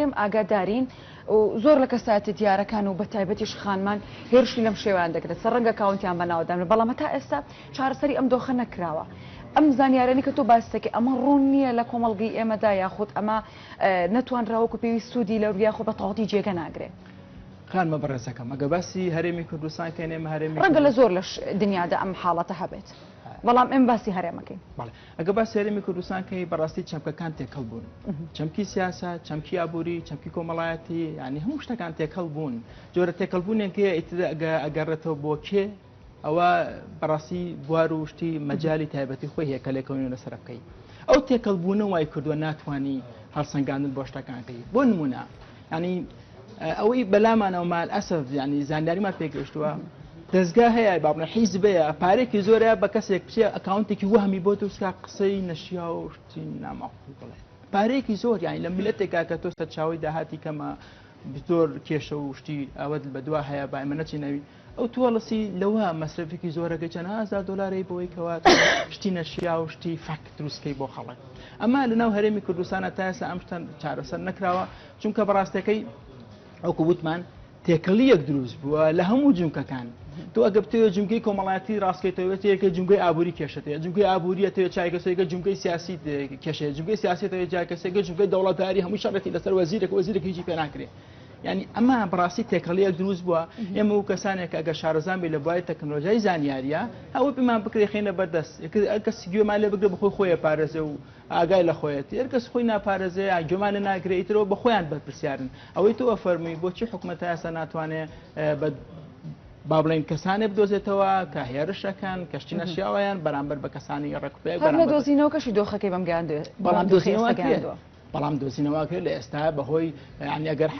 هەرێم ئاگادارین و زۆر لە کەسایەتیە دیارەکان و بەتایبەتیش خانمان هێرشی لەم شێوەیان دەکرێت سەر ڕەنگە کاونتیان بە ناوە دانرێت بەڵام هەتا ئێستا چارەسەری ئەم دۆخە نەکراوە ئەم زانیارانەی کە تۆ باست دەکەی ئەمە ڕوون نییە لە کۆمەڵگەی ئێمەدا یاخود ئەمە نەتوانراوە وەکو پێویست سوودی لەو یاخود بە تەواوەتی جێگە ناگرێت. خانمە بەڕێزەکەم ئەگە باسی هەرێمی کوردستان کەین ئێمە هەرێمی ڕەنگە لە زۆر لە دنیادا ئەم حاڵەتە هەبێت بەڵام ئێمە باسی هەرێمەکەین. بەڵێ ئەگە باسی هەرێمی کوردستان کەی بەڕاستی چەمکەکان تێکەڵ بوون چەمکی سیاسە چەمکی ئابووری چەمکی کۆمەڵایەتی ینی هەموو شتەکان تێکەڵ بوون جۆرە تێکەڵ بوونێک هەیە ئیتر ئەگە ئەگەڕێتەوە بۆ کێ ئەوە بەڕاستی بوار و شتی مەجای تایبەتی خۆی هەیە کە لێکەونی لەسەر بکەی ئەو تێکەڵ بوونە وای کردووە ناتوانانی هەڵسەنگاندن بۆ شتەکانکەی بۆ نمونە ینی ئەوەی بەلامانەوە مال ئەسەف ینی زانیاریمان پێگەشتووە دەستگا هەیە با بڵێن حیزبەیە پارێکی زۆرە بە کەسێک بچێ ئەکاونتێکی وەهمی بۆ دروستکا قسەی نەشیا و شتی ناماقول بڵێ پارەیەکی زۆر یانی لە میلەتێکا کە تۆ سەرچاوەی داهاتی کەمە زۆر کێشە و شتی ئەوەت بەدوا هەیە با ئێمە نەچینەوی ئەو توەڵسی لەوە مەسرەفێکی زۆرەکەی چەند هزار دۆلارەی بۆی کەوا شتی نەشیا و شتی فەک دروستکەی بۆ خەڵک ئەمە لەناو هەرێمی کوردستانە تا ئێستا ئەم شتە چارەسەر نەکراوە چونکە بەڕاستەکەی ئەوکو وتمان تێکەڵییەک دروست بووە لە هەموو جومکەکان. تۆ ئەگە بتەوێت جومگەی کۆمەڵایەتی ڕاستکەیتەوە تێکە جومگەی ئابووری کێشەت هەیە جومگەی ئابووریە تەوێت چای کەسێکە جومگەی سیاسی کێشەیە جومگەی سیاسی تەوێت جای کەسێکە جومگەی دەوڵەتداری هەموو شەڕێتی لەسەر وەزیرێک وەزیرێک هیچی پێ ناکرێ یعنی ئەمە بەڕاستی تێکەڵیەک دروست بووە ئێمە و کەسانێک ئەگە شارەزان بی لە بواری تەکنۆلۆژیای زانیاریە ئەوە پێمان بکرێ خێنە بەردەست کەس گوێمان لێ بگرێ بەخۆی خۆیە پارێزێ و ئاگای لە خۆیەتی ئەر کەس خۆی ناپارێزێ یا گوێمان لێ ناگرێ ئیترەوە بە خۆیان بەرپرسیارن ئەوەی تۆ ئەفەرمووی بۆچی حکومەت تا ئێستا ناتوانێ بە با بڵێین کەسانێ بدۆزێتەوە کە هێرشەکەن کەشتی نەشیاوەیان بەرامبەر بە کەسانی ڕێکوپێک هەر نەدۆزینەوەکەشی دۆخەکەی بەم گەیاندوێ بەڵام دۆخی دۆزینەوە ئێستا گەیاندووە. بەڵام دۆزینەوە کرد لە ئێستا بەهۆی یانی ئەگەر.